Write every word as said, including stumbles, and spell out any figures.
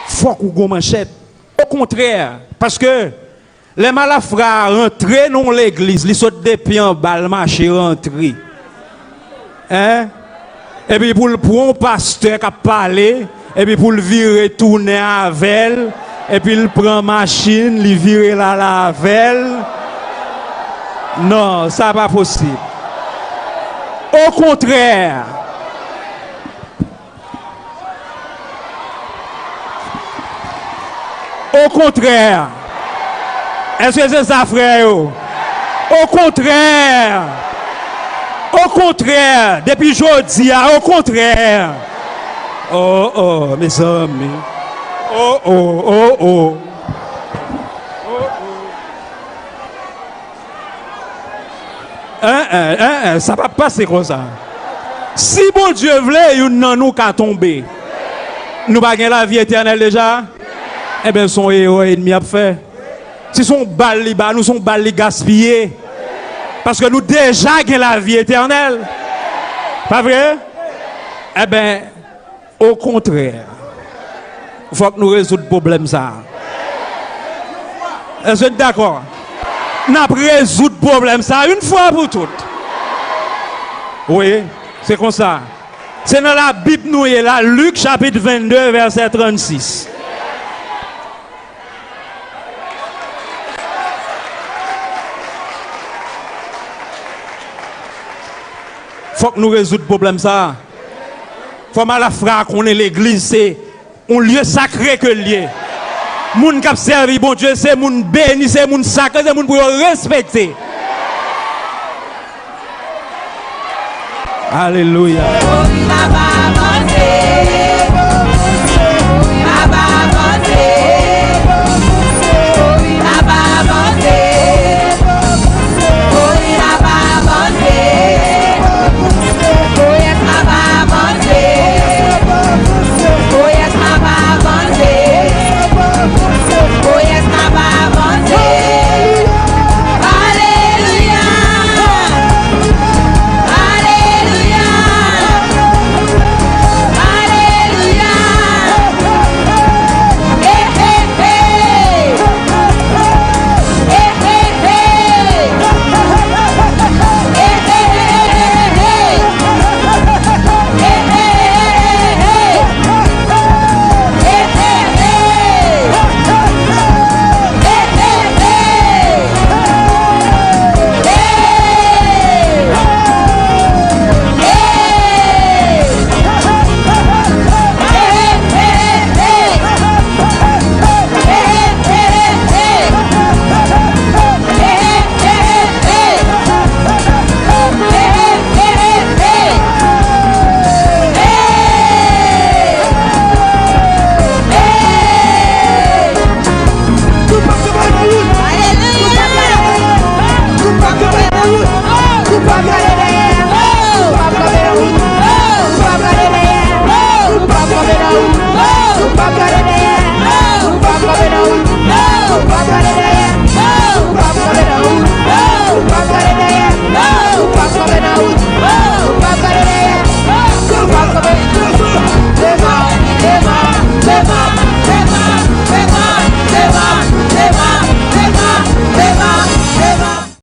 Fòk ou gon manchèt. Okontrè, paske lè malafra a rantre nan yon legliz, li sot depi anba, l mache rantre. Hein? Epi pou l pran yon pastè k ap pale, epi pou l vire tounen avè l, epi l pran machin, li vire l ale avè l. Non, sa pa posib. Okontrè, Okontrè. Èske se sa, frè yo? Okontrè. Okontrè. Depi jodi a, okontrè. Oh, oh, mezanmi. Oh, oh, oh, oh. En, en, en, en, sa p ap pase konsa. Si Bondye vle, youn nan nou ka tonbe. Nou pa gen lavi etènèl deja? Enben, se yon erè ènmi ap fè. Si se yon bal li ba nou, se yon bal li gaspiye. Paske nou deja gen lavi etènèl. Pa vre? Enben, Okontrè, fòk nou rezoud pwoblèm sa a. Èske n dakò? N ap rezoud pwoblèm sa a yon fwa pou tout. Wi, se konsa. Se nan Labib nou ye la, Lik chapit vennde, vèsè trannsis. Fòk nou rezoud pwoblèm sa a. Fò malafra a konnen legliz se yon lye sakre ke l ye. Moun k ap sèvi Bondye se moun beni, se moun sakre, se moun pou yo respekte. Alelouya.